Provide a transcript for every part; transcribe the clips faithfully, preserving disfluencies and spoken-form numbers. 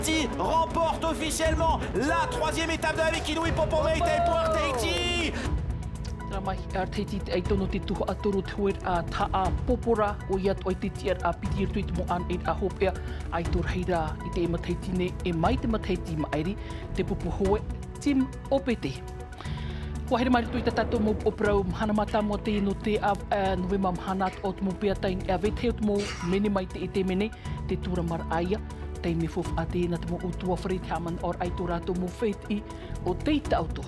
Tahiti remporte officiellement la troisième étape de la Vaikinui Popo Marathon pour Air Tahiti. Tara mai Air Tahiti i te ʻaito nō te tuhaʻa toru o te hoeraʻa taʻa pōpō ra, ʻoia atoʻa i te tiʻaraʻa piti i roto i te mau ʻānaʻiraʻa hopeʻa. ʻAito rahi rā i teie matahiti nei, e mai te matahiti i maʻiri, te pupu hoe Team O P T. ʻUa haere mai roto i tā tātou mau pōpō parau, mahana mātāmua teie nō te ʻāvaʻe Novema, mahana atoʻa o te mau peata i niʻa i te mau miniti mai i teie nei, te tūramaraʻa ia. Taime faufaʻa teie nā te mau ʻutuāfare i te haʻamanaʻoraʻa i tō rātou mau fētiʻi o tei taʻoto.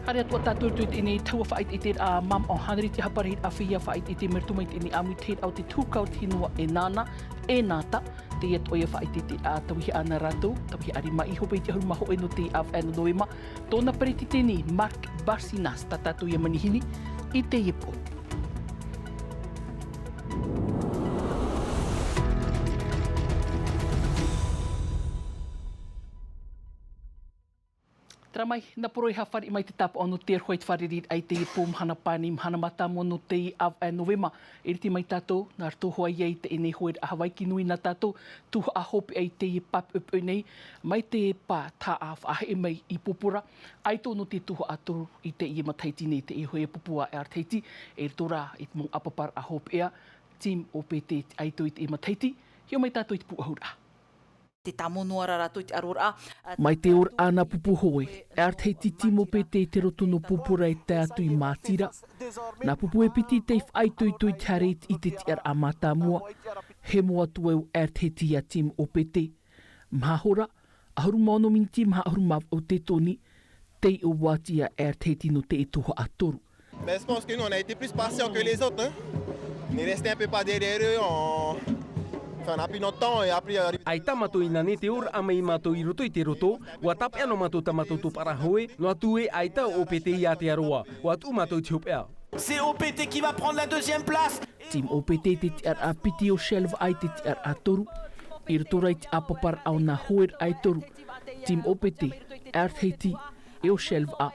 Haere atu ā tātou i roto i teie nei, taua faʻaʻiteʻiteraʻa māmā ʻo Hānere, te haʻaparahiraʻa feiā faʻaʻiteʻite mai roto mai i teie nei ʻāmui, te hinaʻaro o te tuhu kau, te hinua e Nana, e Nata, teie atoʻa ia faʻaʻiteʻiteraʻa tauihaʻa nā rātou, tauihaʻa rima, i hope i te ʻahuru mā hōʻē nō te ʻāvaʻe Novema, tōna peretiteni Marc Barcinas, tā tātou ia manihini i teie pō. Tara mai, nā poro e haʻafāriʻi mai te tāpaʻo nō te aroha i te fārereiraʻa i teie pō, mahana pae nei, mahana mātāmua nō teie ʻāvaʻe Novema. E rite mai tātou, nā roto hoʻi ia i teie nei hoeraʻa Hawaiki nui nā tātou, tuhaʻa hopeʻa i teie pāpoʻipoʻi nei, mai te pā taʻa faʻaheʻe mai i pōpō ra, ʻaito nō te tuhaʻa toru i teie matahiti nei, teie hoʻi e pupu a Air Tahiti, e roto rā i te mau ʻāpaparaʻa hopeʻa, Team O P T te ʻaito i teie matahiti, hiʻo mai tātou i te pūʻohuraʻa. Te tāmau noa rā rātou i te ʻaroraʻa. Mai te ora ʻana pupu hoe, Air Tahiti Team O P T i te roto nō pōpō ra e tae atu i Mātira. Nā pupu e piti tei faʻaitoito i te haere i te tiʻaraʻa mātāmua. Hemo atu ai ʻo Air Tahiti ia Team O P T. Maha hora, ʻahuru mā ono miniti, maha ʻahuru mā vaʻu te toni, tei ʻōvātia Air Tahiti nō te tuhaʻa toru. Mais je pense que nous, on a été plus patients que les autres, hein. On est resté un peu pas derrière eux, on, enfin, on a pris notre temps et après, on arrive. ʻAita mātou i nā nei te ora a mai mātou i roto i te roto, ʻua tāpeʻa noa mātou tā mātou tōpara hoe, noa atu ē ʻaita ʻo O P T i Aotearoa, ʻua tuʻu mātou i te hopeʻa. C'est O P T qui va prendre la deuxième place. Team O P T te tiʻaraʻa piti, ʻo Shell Vaʻa i te tiʻaraʻa toru. I roto rā i te ʻāpaparaʻa o nā hoeraʻa e toru, Team O P T, Air Tahiti, e ʻo Shell Vaʻa,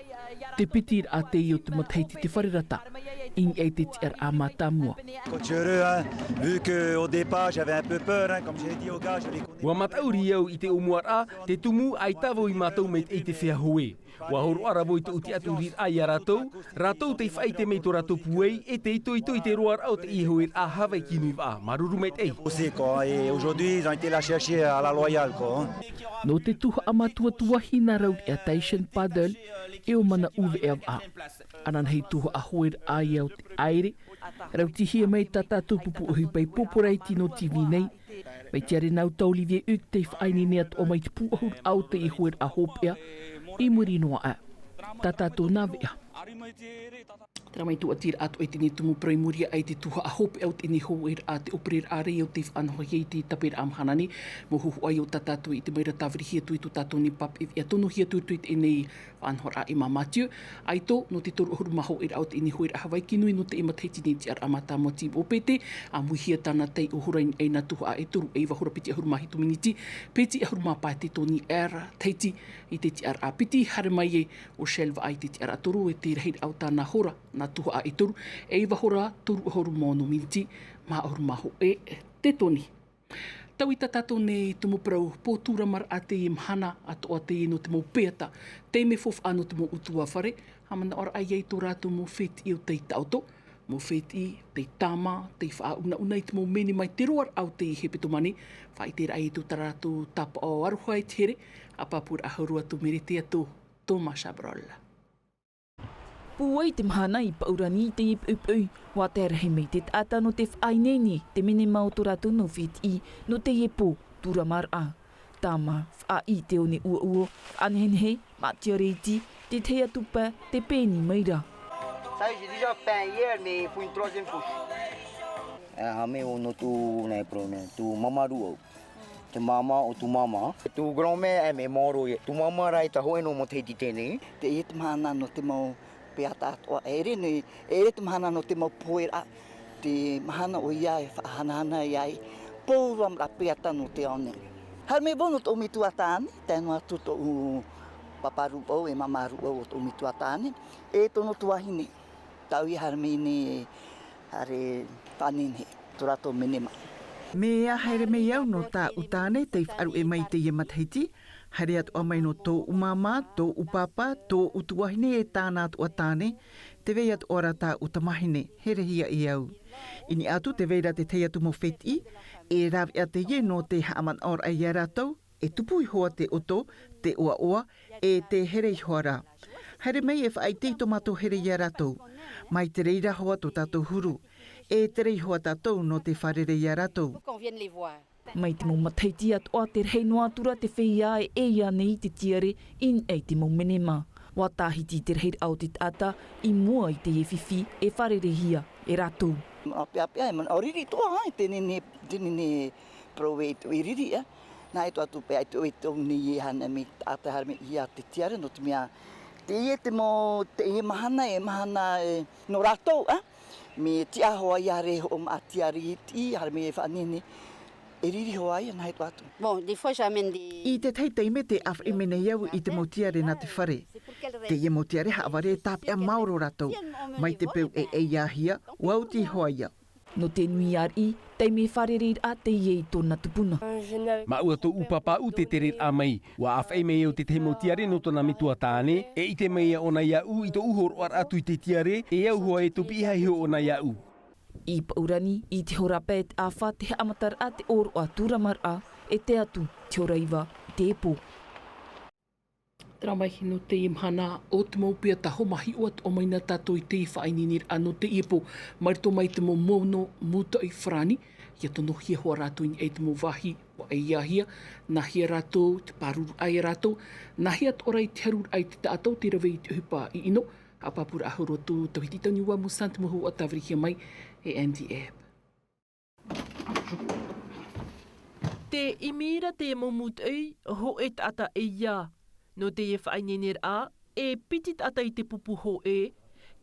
te piti raʻa teie o te matahiti te fare rata i niʻa i te tiʻaraʻa mātāmua. Coach heureux, hein, vu que au départ j'avais un peu peur, hein, comme j'ai dit aux gars, je les connais. ʻUa mataʻuri au i te ʻōmuaraʻa, te tumu ʻaita vau i mātau maitaʻi te feiā hoe. ʻUa hōroʻa ra vau i tōʻu tiʻaturiraʻa ia rātou, rātou tei faʻaʻite mai tō rātou pūai, e te itoito i te roaraʻa o teie hoeraʻa Hawaiki nui vaʻa. Māuruuru maitaʻi. Aussi, quoi, et aujourd'hui, ils ont été la chercher à la Loyale, quoi, hein. Nō te tuhaʻa mātuatuahi nā Raureʻa Taishan Paddle, e ʻo Mana ʻUveʻa Vaʻa. Ananahi tuhaʻa hoeraʻa ia o te ʻaere, rautihia mai tā tātou pupu ʻohipa i pōpō ra i te tino T V nei. Mai te arena uta Olivier Huc tei faʻaineine atoʻa mai te pūʻohuraʻa o teie hoeraʻa hopeʻa, i muri noa aʻe. Tā tātou nā veʻa. Terā mai tō ʻati raʻa atoʻa i teie nei tumu parau i muri aʻe i te tuhaʻa hopeʻa o teie nei hoeraʻa, te ʻōpereraʻa ra ia ʻo tei faʻanahohia i te taperaʻa mahana nei. Mau hōhoʻa ia o tā tātou i ʻite mai ra, tāvirihia atu i tō tātou nei pāpaʻi veʻa tonohia atu i teie nei faʻanahoraʻa e māmā atu. ʻAito, nō te toru ʻahuru mā hōʻē raʻa o teie nei hoeraʻa Hawaiki nui nō teie matahiti nei, tiʻaraʻa mātāmua Team O P T, ʻāmuihia tāna taiʻo hora i niʻa i nā tuhaʻa e toru, e iva hora piti ʻahuru mā hitu miniti, piti ʻahuru mā pae te toni Air Tahiti i te tiʻaraʻa piti, haere mai ē ʻo Shell Vaʻa i te tiʻaraʻa toru, e te rahiraʻa o tāna hora, nā tuhaʻa e toru, e iva hora toru ʻahuru mā ono miniti, maha ʻahuru mā hōʻē te toni. Taui tā tātou nei tumu parau, pō tūramaraʻa teie mahana, atoʻa teie nō te mau peata, taime faufaʻa nō te mau ʻutuāfare, haʻamanaʻoraʻa ia i tō rātou mau fētiʻi o tei taʻoto, mau fētiʻi tei tāmā, tei faʻaunauna i te mau miniti mai te roaraʻa o teie hepetoma nei. Faʻaʻiteraʻa i tō tā rātou tāpaʻo aroha i te here, ʻāpapūraʻa hau roa tō Merete, a tō Thomas Chabrol. Pūai te mahana i Paurani i teie poʻipoʻi, ʻua tae rahi mai te taʻata nō te faʻaineine i te miniti mai o tō rātou mau fētiʻi nō teie pō tūramaraʻa. Tāmā, faʻaʻī te one ʻuoʻuo, faʻanehenehe, māʻiti ʻareiti, te tahi atu pae, te pēni mai ra. Ça y est, j'ai déjà peint hier, mais il faut une troisième couche. E, hame o nō tū, nā e parau nei, tū māmā rūʻau. Te māmā o tū māmā. Tū grand-mère, e, mea maoro ia. Tū māmā rā i tā hōʻē nō matahiti teie nei. Teie te mahana nō te mau peata atoʻa. E ʻere nei, e ʻere te mahana nō te mau pohe ra. Te mahana ʻoia e faʻahanahana ai. Pō tūramaraʻa peata nō te ao nei. Haere mai vau nō tōʻu metua tāne, tae noa atu tōʻu pāpā rūʻau e māmā rūʻau o tōʻu metua tāne. E tō nō tuahine. Taui haere mai nei, haere faʻanehenehe, tō rātou miniti mai. Mea haere mai au nō tāʻu tāne tei faʻaruʻe mai i teie matahiti. Haere atoʻa mai nō tōʻu māmā, tōʻu pāpā, tōʻu tuahine e tāna atoʻa tāne. Te vai atoʻa ra tāʻu tamahine, herehia e au. I niʻa atu te vai ra te tahi atu mau fetiʻi, e rāveʻa teie nō te haʻamanaʻoraʻa ia rātou, e tupu iho ā te ʻoto, te ʻoaʻoa, e te here iho ā rā. Haere mai e faʻaʻite i tō mātou here ia rātou. Mai te reira hoʻi tō tātou huru, e tere iho ā tātou nō te fārerei ia rātou. Mai te mau matahiti atoʻa te rahi noa atu ra te feiā e ʻeiā nei i te tiare i niʻa i te mau menema. ʻUa tāhiti te rahiraʻa o te taʻata i mua i teie fifi e fārereihia e rātou. Apeapea e manaʻo riri atoʻa, e te nene, te nene parau e te riri, e. Nā e tō atu pea i te ʻoe tō nei e hana mai te taʻata haere mai ia te tiare, nō te mea, teie te mau, teie mahana, e mahana, e, nō rātou, e. Me tiʻa hoʻi ia re hoʻo maʻa tiare i te, haere mai e faʻanene, e riri hoʻi ia nā e tō atu. Bon, des fois, j'amène des I te tahi taime tē ʻāfaʻi mai nei au i te mau tiare nā te fare. Teie mau tiare haʻavare e tāpeʻa maoro rātou. Mai te peu e ʻeiāhia, ʻua oti hoʻi ia. Nō te nui ariʻi, taime fārereiraʻa teie i tōna tupuna. Māua tōʻu pāpaʻu te tereraʻa mai. ʻUa ʻāfaʻi mai au te tahi mau tiare nō tōna metua tāne, e ʻite mai ʻōna iāʻu i tōʻu hōroʻaraʻa atu i te tiare, e au hoʻi e tō piʻi haiho ʻōna iāʻu. I Paurani, i te hora pae e te ʻāfa te haʻamataraʻa te ʻōroʻa tūramaraʻa, e tae atu te hora iva i te ʻepo. Terā mai nō teie mahana o te mau pea taho mahi ʻua toʻo mai na tātou i te faʻaineineraʻa nō teie pō, mai roto mai te mau mono mūtoʻi farāni, ʻia tonohia hoʻi rātou i niʻa i te mau vāhi ʻua ʻeiāhia, nāhea rātou, te pāruruaʻa ia rātou, nāhea atoʻa rā i te haruraʻa i te taʻata o te rave i te ʻohipa ʻiʻino, haʻapāpūraʻa hau roa tō Tauhiti Tauniua Musan te mau hōhoʻa tāvirihia mai e Andy Ebb. Tē ʻimi ra te mau mūtoʻi hōʻē taʻata ʻeiā. Nō teie faʻaineineraʻa, e piti taʻata i te pupu hōʻē,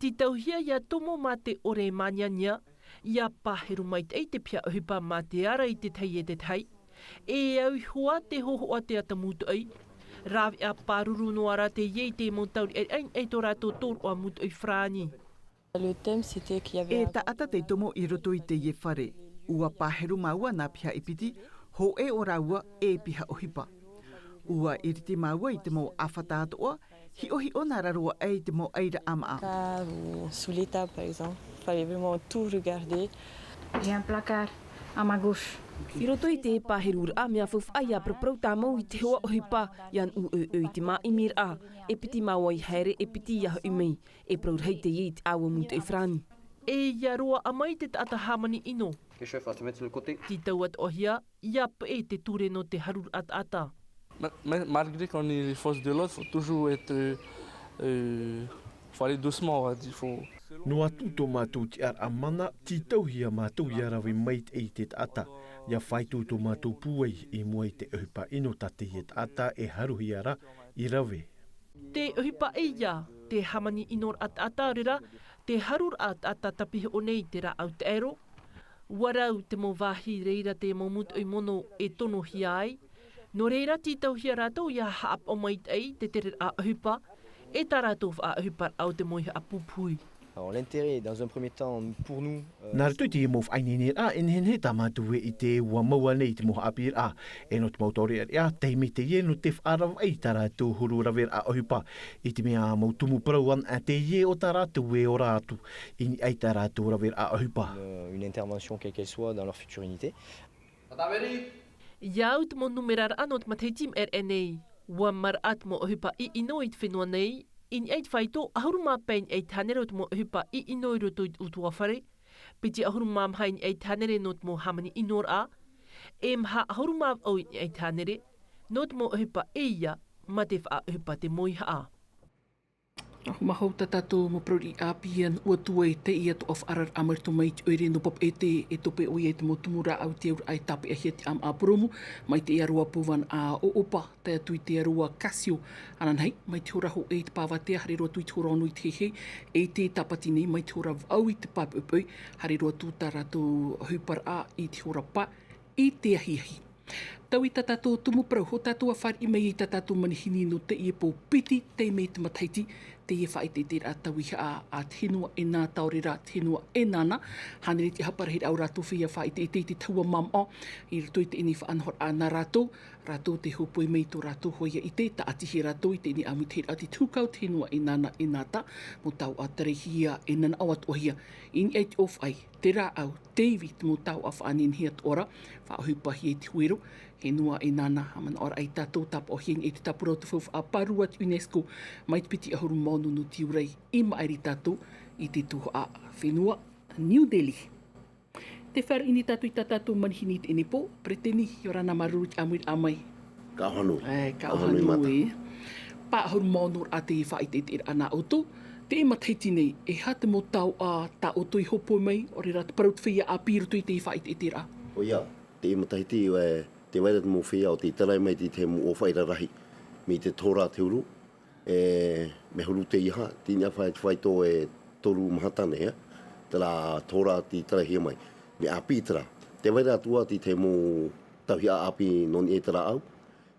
tītauhia ʻia tomo mā te ʻore māniania, ʻia pāheru maitaʻi te piha ʻohipa mā te ara i te tahi e te tahi. E au iho ā te hōhoʻa te ata mūtoʻi, rāveʻa pāruru noa rā teie i te mau taureʻareʻa i tō rātou tōroʻa mūtoʻi farāni. Le thème, c'était qu'il y avait E un taʻata tei tomo i roto i teie fare. ʻUa pāheru māua nā piha e piti, hōʻē o rāua e piha ʻohipa. ʻUa iriti māua i te mau ʻāfata atoʻa, hiʻohiʻo nā raro aʻe i te mau ʻairaʻa māʻa. Ka ou sous l'étable, par exemple. Fallait vraiment tout regarder. J'ai un placard à ma gauche. I roto i te pāheruraʻa mea faufaʻa ʻia paraparau tāmau i te hoa ʻohipa, ʻia nuʻu ʻoiʻoi i te māʻimiraʻa, e piti māua i haere, e piti ʻia hoʻi mai. E parau rahi teie i te ʻāua mūtoʻi farāni. E ʻia roaʻa mai te taʻata hāmani ʻino. Quelque chose, faut se mettre sur le côté. Tītau atoʻahia, ʻia peʻe te ture nō te haruraʻa taʻata. Ma-, ma-, malgré qu'on est force de l'ordre, faut toujours être, euh, euh, faut aller doucement, on va dire, faut Noa atu tō mātou tiʻaraʻa mana, tītauhia mātou ʻia rave maitaʻi i te taʻata, ʻia faito tō mātou pūai i mua i te ʻohipa ʻino tā teie taʻata e haruhia ra i rave. Te ʻohipa ʻeiā, te hāmani ʻinoraʻa taʻata, reira, te haruraʻa taʻata tāpiʻi nei te rāʻau taʻero. ʻUa rau te mau vāhi reira te mau mūtoʻi mono e tonohia ai. Nō reira, tītauhia rātou ʻia haʻapaʻo maitaʻi te tereraʻa ʻohipa, e tā rātou faʻaʻohiparaʻa o te mau haʻapūpū. Alors, l'intérêt, dans un premier temps, pour nous, euh, Nā roto i te mau faʻaineineraʻa, e nehenehe tā mātou e ʻite ʻua mau ānei te mau haʻapiʻiraʻa, e nō te mau taureʻareʻa, taime teie nō te faʻaravaʻi i tā rātou huru raveraʻa ʻohipa, i te mea mau tumu parau anaʻe teie o tā rātou e ora atu i niʻa i tā rātou raveraʻa ʻohipa. Une, une intervention quelle qu'elle soit dans leur future unité. ʻIa au te mau numeraraʻa nō te matahiti i maʻiri aʻe nei. ʻUa maraʻa te mau ʻohipa ʻiʻino i te fenua nei, i niʻa i te faito ʻahuru mā pae i niʻa i te hānere o te mau ʻohipa ʻiʻino i roto i te ʻutuāfare, piti ʻahuru mā maha i niʻa i te hānere nō te mau hāmani ʻinoraʻa, e maha ʻahuru mā vaʻu i niʻa i te hānere nō te mau ʻohipa ʻeiā mā te faʻaʻohipa te mauihaʻa. Ahu maha tā tātou mau parau riʻi ʻāpī, ʻua nuʻu atu ai teie atoʻa faʻaararaʻa mai roto mai i te ʻoire nō Papeʻete, e tope ʻoia i te mau tumu rāʻau te auraʻa e tāpeʻahia te ʻāmaʻa purōmu, mai te ʻāroʻa Pūvana ʻa ʻOʻopa, tae atu i te ʻāroʻa Casio, ananahi, mai te hora hōʻē i te pāvatea, haere roa atu i te hora ono i te hehei, e i te tāpati nei, mai te hora vaʻu i te pāpoipoi, haere roa atu tā rātou ʻohiparaʻa i te hora pae, i te ahiahi. Taui tā tātou tumu parau, hou tātou ʻa fāriʻi mai i tā tātou manihini nō teie pō, piti taime te matahiti, Teie faʻaʻiteʻiteraʻa tauihaʻa a te henua ʻEnata, ʻaore rā te henua ʻEnana. Hānere te hāpaʻo ra ia rātou feiā faʻaʻiteʻite i te tahua māmā i roto i teie faʻanahoraʻa nā rātou. Rātou te hōpoi mai i tō rātou hōʻē ʻite, tāʻatihia rātou i teie ʻāmuitahiraʻa te tuhu kau te henua ʻEnana, ʻEnata, mau tauʻa tarehi ia e nanaʻo atoʻahia i niʻa i te ʻōfaʻi, te rāʻau, te ivi, te mau tauʻa faʻaineinehia atoʻa ra, faʻaʻohipahia i te huero. Henua ʻEnana, haʻamanaʻo ra ia tātou, tāpaʻohia i niʻa i te tāpura o te faufaʻa pāruru a te UNESCO mai te piti ʻahuru mā ono nō tiurai i maʻiri tātou i te tuhaʻa fenua New Delhi. Tē fāriʻi nei tātou i tā tātou manihini i teie nei pō. Peretiteni, ʻia ora na, māuruuru i te ʻāmuiraʻa mai. Ka ʻoha nui. E, ka ʻoha nui. Pae ʻahuru mā ono ra teie faʻaʻiteʻiteraʻa nā ʻoutou. Teie matahiti nei, e aha te mau tauʻa tā ʻoutou i hōpoi mai, ʻaore rā te parau o te feiā ʻāpī i roto i teie faʻaʻiteʻiteraʻa? ʻOia, teie matahiti, e, tē vai ra te mau feiā ʻo tē tarai mai i te tahi mau ʻōfaʻi rarahi, mai te toru te huru, e, mea huru teie, teie nei, fai, fai tō e toru Mahatane, e, terā toru tē tarahia mai. Mea ʻāpī terā. Tē vai ra atoʻa te tahi mau tauihaʻa ʻāpī nō niʻa i te rāʻau.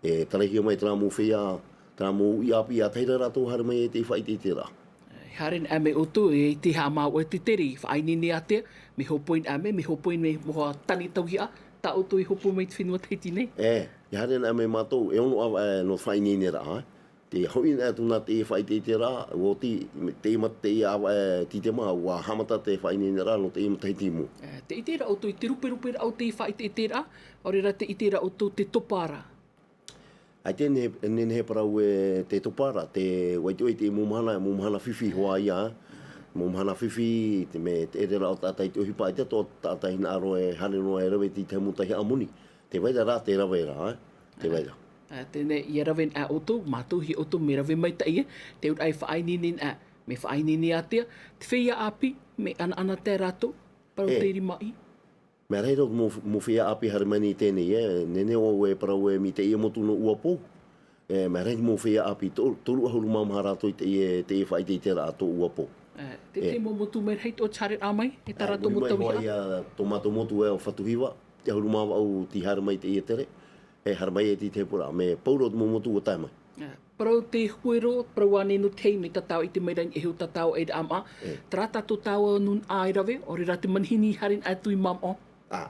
E tarahia mai terā mau feiā, terā mau uʻi ʻāpī, ʻa tahi ra rātou haere mai i teie faʻaʻiteʻiteraʻa. E haere anaʻe mai ʻoutou, e ʻite haʻamau ʻoe te tere, faʻaineine ātea, mea hōpoi anaʻe mai, mea hōpoi mai mau tane tauihaʻa tā ʻoutou i hōpoi mai i te fenua Tahiti nei? E, ʻia haere anaʻe mai mātou, e ono ʻāvaʻe, e, nō te faʻaineineraʻa, e. Tē hoʻi anaʻe atu na teie faʻaʻiteʻiteraʻa, ʻua oti, teie ma-, teie ʻāvaʻe, e, Tītema, ʻua haʻamata te faʻaineineraʻa nō teie matahiti i mua. E, tē ʻite ra ʻoutou i te ruperupe ra o teie faʻaʻiteʻiteraʻa, ʻaore rā tē ʻite ra ʻoutou te topa ra? ʻAita e nehenehe e parau e te topa ra, tē vai atoʻa i te mau mahana, mau mahana fifi hoʻi ia, mau mahana fifi, te mea, te ʻere ra o te taʻata i te ʻohipa, ʻaita atoʻa te taʻata hinaʻaro e haere noa e rave i te tahi mau tauihaʻa moni. Tē vai ra rā te rave ra, e? Tē vai ra. E, teie nei, ʻia rave anaʻe ʻoutou, mātauhia ʻoutou, mea rave maitaʻi, e, te auraʻa e faʻaineine anaʻe, mea faʻaineine ātea, te feiā ʻāpī, mea ʻanaʻanatae rātou, parau, e, te rimaʻī. Mea rahi roa mau, mau feiā ʻāpī haere mai nei i teie nei, e, nehenehe ʻoe e parau e mai teie motu nō Uapō. E, mea rahi mau feiā ʻāpī, to-, toru ʻahuru mā maha rātou i teie, teie faʻaʻiteʻiteraʻa tō Uapō. E, te, e, te mau motu mea rahi atoʻa tē haere mai, e tā rātou mau tauihaʻa. Ia, tō mātou motu, e, ʻo Fatuhiva, te ʻahuru mā vaʻu tei haere mai i teie tere, e haere mai e te, te pura, mea pauroa te mau motu ʻua tae mai. E, parau te huero, parau ānei nō te hei, mea tātau i te maira i niʻa iho tātau e rāʻau, e, terā tātou tauā nūnaʻa e rave, ʻaore rā te manihini i haere anaʻe atu i māmā. A,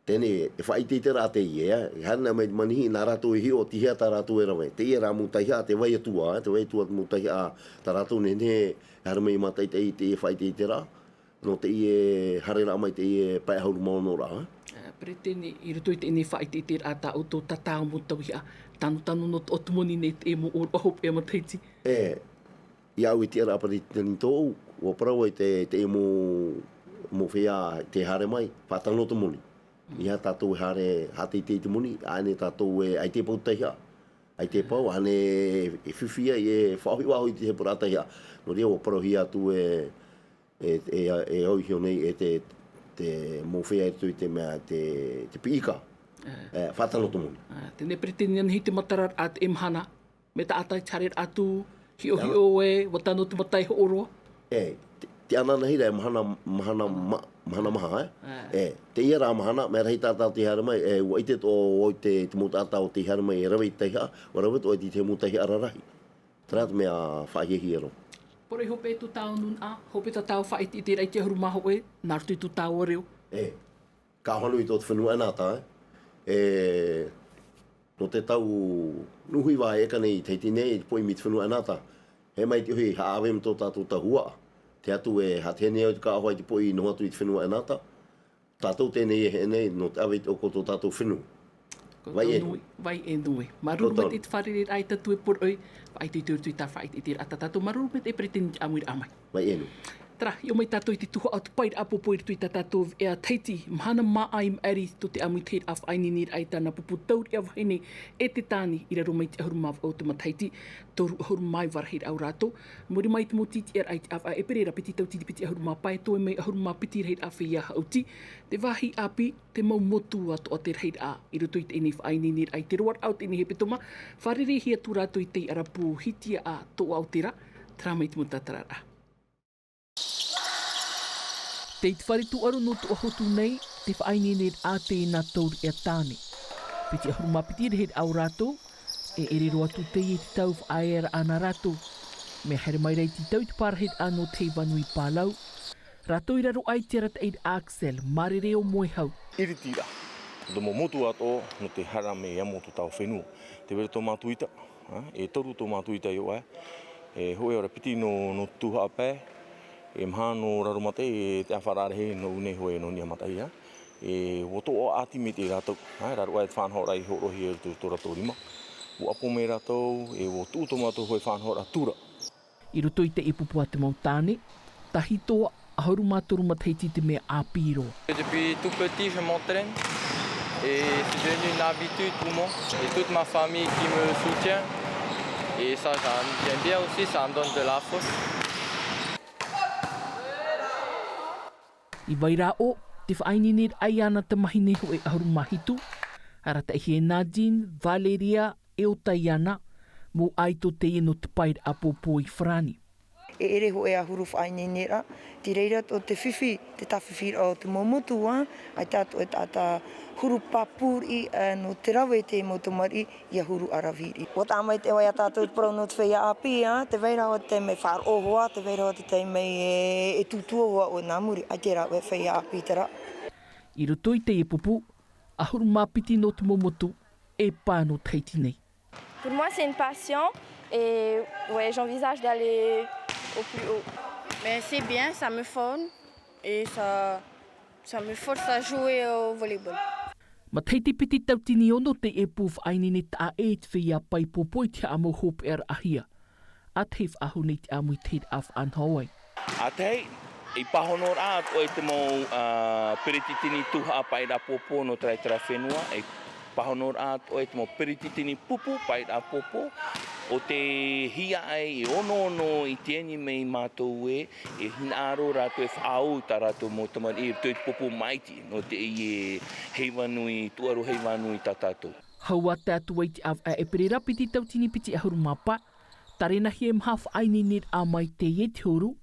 teie nei, e faʻaʻiteʻiteraʻa teie, e, e haere anaʻe mai te manihini, nā rātou e hiʻo, tei hea tā rātou e rave. Teie rā mau tauihaʻa, tē vai atoʻa, e, tē vai atoʻa mau tauihaʻa, tā rātou nehenehe e haere mai e mātaʻitaʻi i teie faʻaʻiteʻiteraʻa, nō teie haereraʻa mai i teie pae ʻahuru mā ono ra. E, peretiteni, i roto i teie faʻaʻiteʻiteraʻa tā ʻoutou tātau mau tauihaʻa, tanotano noa atoʻa te moni nei i teie mau ʻōroʻa hopeʻa matahiti? E, ia au i te ʻaraʻa peretiteni tōʻu, ʻua parau i te, teie mau, mau feiā tē haere mai, faʻatano te moni. Ia tātou e haere, haʻateitei i te moni, ʻaʻe nei tātou e, ʻaita e pau te tauihaʻa. ʻAita e pau, ʻaʻe nei e fifi ai, e faʻaʻohipa i te hepuraʻa tauihaʻa. Nō reira, ʻua parauhia atu e, e, e, e au iho nei e te, te mau feiā i roto i te mea, te, te piʻika. E, faʻatano te moni. E, teie nei, peretiteni, anaʻe i te matara a te mahana, mea taʻata i te haere atu, hiʻohiʻo e, ʻua tano te mata e hoʻo roa. E, te, te anaʻanahiraʻa e mahana, mahana ma-, mahana maha, e? E, teie rā mahana, mea rahi taʻata tei haere mai, e, ʻua ʻite atoʻa vau i te, te mau taʻata tei haere mai e rave i te tauihaʻa, ʻua rave atoʻa i te, te mau tauihaʻa rarahi. Terā te mea faʻahiahia roa. Parau hopeʻa tō tāua nūnaʻa, hopeʻa tā tāua faʻaʻiteʻiteraʻa i te ʻahuru mā hōʻē, nā roto i tō tāua reo. E, ka ʻoha nui tō te fenua ʻEnata, e. E, nō te tau nūnaʻa e ʻeke nei i Tahiti nei, i te poʻi mai te fenua ʻEnata. E mai te ʻohi, haʻaʻave mai tō tātou tau huaʻa. Te Atua e haʻatehe nei au i te kaʻahoa i te poʻi i noho atu i te fenua ʻEnata. Tātou teie nei e hiʻo nei, nō te ʻave i te ʻoka o tō tātou fenua. Vai ʻē nui. Vai ʻē nui. Māuruuru maitaʻi i te fārereiraʻa i tā tātou e poroʻi, faʻaitoito i roto i tā faʻaʻiteʻiteraʻa tā tātou, māuruuru maitaʻi peretiteni i te ʻāmuiraʻa mai. Vai ʻē nui. Terā, hiʻo mai tātou i te tuhaʻa o te paeraʻa pōpō i roto i tā tātou veʻa Tahiti, mahana māʻa i maʻiri tō te ʻāmuitahiraʻa faʻaineineraʻa i tāna pupu taureʻa vahine e te tāne i raro mai i te ʻahuru mā vaʻu o te matahiti, toru ʻahuru mā iva rahiraʻa o rātou. Muri mai i te mau tītiʻaraʻa i te ʻāvaʻe ʻēperēra piti tauatini piti ʻahuru mā pae, toe mai ʻahuru mā piti rahiraʻa feiā haʻuti, te vāhi ʻāpī, te mau motu atoʻa te rahiraʻa i roto i teie faʻaineineraʻa i te roaraʻa o teie hepetoma, fārereihia atu rātou i te ʻarapu hitiaʻa Toʻa o te Rā, terā mai te mau tātararaʻa. Tei te fare tūʻaro nō Toʻahotu nei, te faʻaineineraʻa teie nā Taureʻa Tāne. Piti ʻahuru mā piti rahiraʻa o rātou, e ʻere roa atu teie i te tau faʻaearaʻa nā rātou. Mea haere mai ra i te tau i te pārahiraʻa nō te heiva nui Palau, rātou i raro aʻe i te arataʻi a Axel, Marere o Moehau. Iritiraʻa, te mau motu atoʻa, nō te haere mai i te mau tau fenua. Te vai ra tō mātou ita, ā, e toru tō mātou ita i ʻō aʻe, e hōʻē ora piti nō, nō Tuhaʻa pae, e maha nō Raromataʻi, e te ʻāfara rahi nō ʻUne hōʻē nō Niʻa Mataʻi, ā. E ʻua toʻa ʻāti mai te rātou, ā, raro aʻe te faʻanahoraʻa i hōroʻahia i roto i tō rātou rima. ʻUa ʻapo mai rātou, e ʻua tuʻu tō mātou hōʻē faʻanahoraʻa tura. I roto i teie pupu a te mau tāne, tahito ʻahuru mā toru matahiti te mea ʻāpī roa. Depuis tout petit, je m'entraîne et c'est devenu une habitude pour moi. Et toute ma famille qui me soutient. Et ça, ça, j'aime bien aussi, ça me donne de la force. I Vairaʻo, te faʻaineineraʻa iāna tamahine hōʻē ʻahuru mā hitu, arataʻihia e Nadine, Valeria, e ʻo Taiana, mau ʻaito teie nō te paeraʻa pōpō i Farāni. E ʻere hōʻē ʻahuru faʻaineine ra, te reira tō te fifi, te tāfifiraʻa o te mau motu, ā, ʻaita atoʻa e taʻata huru pāpū riʻi, ā, nō te rave i te mau tamariʻi, ʻia huru ʻaravihi. ʻUa tae mai te vai ia tātou te parau nō te feiā ʻāpī, ā, te vai ra hoʻi te mea faʻaroʻo hoʻi, te vai ra hoʻi te taime e, e tūtū hoʻi ʻoe nā muri, ʻaita rā ʻoe feiā ʻāpī terā. I roto i teie pupu, ʻahuru mā piti nō te mau motu, e pā nō Tahiti nei. Pour moi, c'est une passion et ouais, j'envisage d'aller au plus haut. Mais c'est bien, ça me forme et ça, ça me force à jouer au volleyball. Matahiti piti tautini ono teie pū faʻaineine taʻa ʻē i te feiā pae pōpō i te haʻamau hopeʻaraʻahia. ʻA tahi faʻahou nei te ʻāmui i te reira faʻanaho ai. ʻA tahi, i pāhonoraʻa atoʻa i te mau, ā, peretiteni tuhaʻa paeraʻa pōpō nō terā terā fenua, i pāhonoraʻa atoʻa i te mau peretiteni pupu paeraʻa pōpō, ʻo tē hiaʻai e onoono i teie nei mātou ē, e hinaʻaro rātou e faʻaau i tā rātou mau tamariʻi i roto i te pupu maʻiti, nō teie heiva nui, tūʻaro heiva nui tā tātou. Hau atu ai te ʻāvaʻe ʻēperēra piti tautini piti ʻahuru mā pae, tārenahia e maha faʻaineineraʻa mai teie te huru,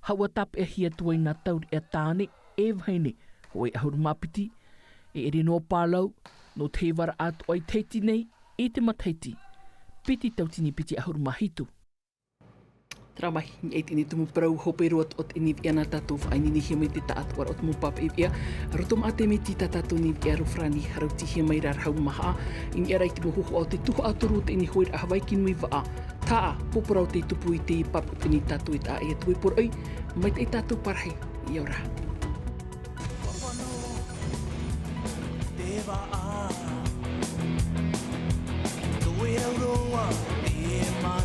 hau atu ai te hōʻē taureʻa tāne e vahine, hōʻē ʻahuru mā piti, e ʻere noa Palau, nō te heivaraʻa atoʻa i Tahiti nei, i te matahiti, piti tautini piti ʻahuru mā hitu. Terā mai, i teie nei tumu parau hope roa atoʻa teie nei veʻa nā tātou faʻaineinehia mai te taʻatoʻaraʻa o te mau pāpaʻi veʻa, roto maʻa te miti tā tātou nei veʻa rō Farāni, harautihia mai rā ra hau maha, i niʻa ra i te mau hōhoʻa o te tuhaʻa toru o teie nei huiraʻatira Hawaiki nui vaʻa, taʻa, pōpō ra te tupu i te pāpaʻi o teie nei tātou e taʻa ʻē atu e poroʻi, maitaʻi tātou pārahi, ʻia ora. Te vaʻa, toe rau roa, e mā